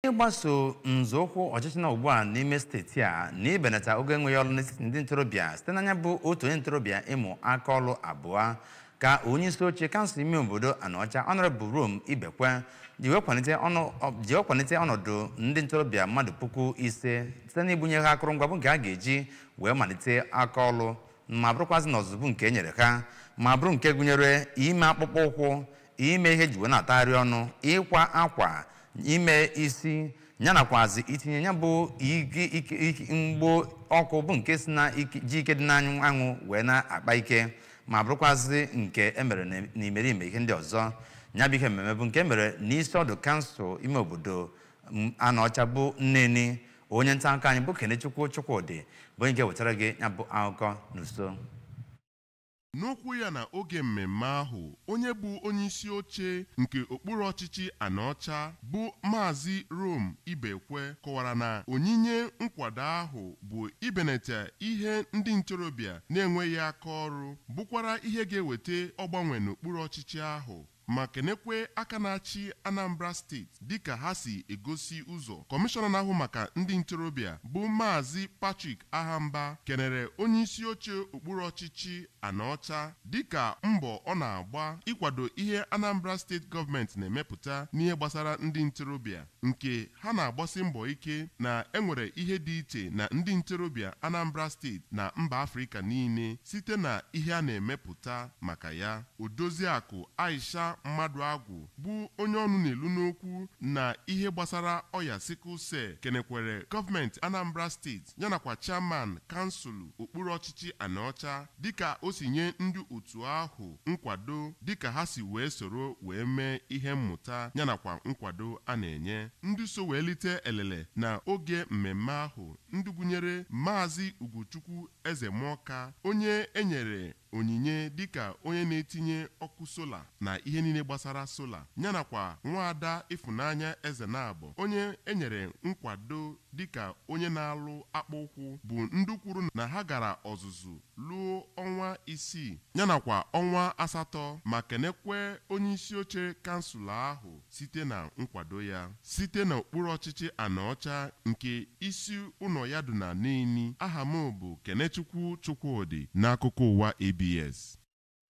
Ịgbaso nzọụkwụ ọchịchị na ugbu a n'ime steeti a na ibenata ogo enweghị ọrụ n'etiti ndị ntorobịa site n'anya bụ otu onye ntorobịa ịmụ aka ọrụ abụọ ka onye isi oche kansụl ime obodo Anaọcha, Honorable Rome Ibekwe, ji wee kwalite ọnọdụ ndị ntorobịa mmadụ 5,000 site n'ibunye ha akụrụngwa bụ nke a ga-eji wee malite aka ọrụ, ma bụrụkwazị na ọzụzụ nke e nyere ha, ma bụrụ nke gụnyere ime akpụkpọ ụkwụ, ime ihe ji wee na-atagharị ọnụ, ịkwa akwa, ime isi, ya nakwazi itinye ya bụ mgbo ọkụ bụ nke si na ji ike dị n'anwụ anwụ wee na-akpa ike, ma bụrụkwazị nke emere n'imerime ihe ndị ọzọ. Ya bụ ihe mmemme bụ nke emere n'isi ọdụ kansụl ime obodo Anaọcha bụ Nneni. Onye nta akụkọ anyị bụ Kenechukwu Chukwudị bụ onye ga-ewetara gị ya bụ akụkọ n'uso. N'okwu ya na oge mmemme ahụ, onye bụ onyeisi oche nke okpuru ọchịchị Anaọcha bụ Maazị Rome Ibekwe kọwara na onyinye nkwado ahụ bụ ibenata ihe ndị ntorobịa na-enweghị aka ọrụ, bụkwara ihe ga-eweta ọgbanwe n'okpuru ọchịchị ahụ, ma kenekwe aka na-achị Anambra Steeti dịka ha si egosi ụzọ. Kọmishọna na-ahụ maka ndị ntorobịa bụ Maazị Patrick Ahamba kenere onyeisi oche okpuru ọchịchị Anaọcha dịka mbọ ọ na-agba ịkwado ihe Anambra Steeti gọọmenti na-emepụta n'ihe gbasara ndị ntorobịa, nke ha na-agbasi mbọ ike na enwere ihe dị iche na ndị ntorobịa Anambra Steeti na mba Afrịka niile site na ihe a na-emepụta maka ya. Odoziakụ Aisha Mmadụagwụ bụ onye ọnụ na-elu n'okwu na ihe gbasara ọya sickle cell kenekwere gọọmenti Anambra Steeti ya nakwa chairman kansụl okpuru ọchịchị Anaọcha dịka o si nye ndị otu ahụ nkwado dịka ha si wee soro wee mee ihe mmụta ya nakwa nkwado a na-enye ndị so wee lite elele na oge mmemme ahụ, ndị gụnyere Maazị Ugochukwu Ezemụọka, onye enyere onyinye dịka onye na-etinye ọkụ sola na ihe niile gbasara sola, ya nakwa nwaada Ịfụnanya Ezenabọ, onye enyere nkwado dịka onye na-alụ akpụ ụkwụ, bụ ndị kwuru na ha gara ọzụzụ luo ọnwa 6 ya nakwa ọnwa 8, ma kenekwe onye isi oche kansụl ahụ site na nkwado ya. Site n'okpuru ọchịchị Anaọcha nke isi ụlọ ya dị na Neni, aha m bụ Kenechukwu Chukwudị n'akụkọ ụwa ABS.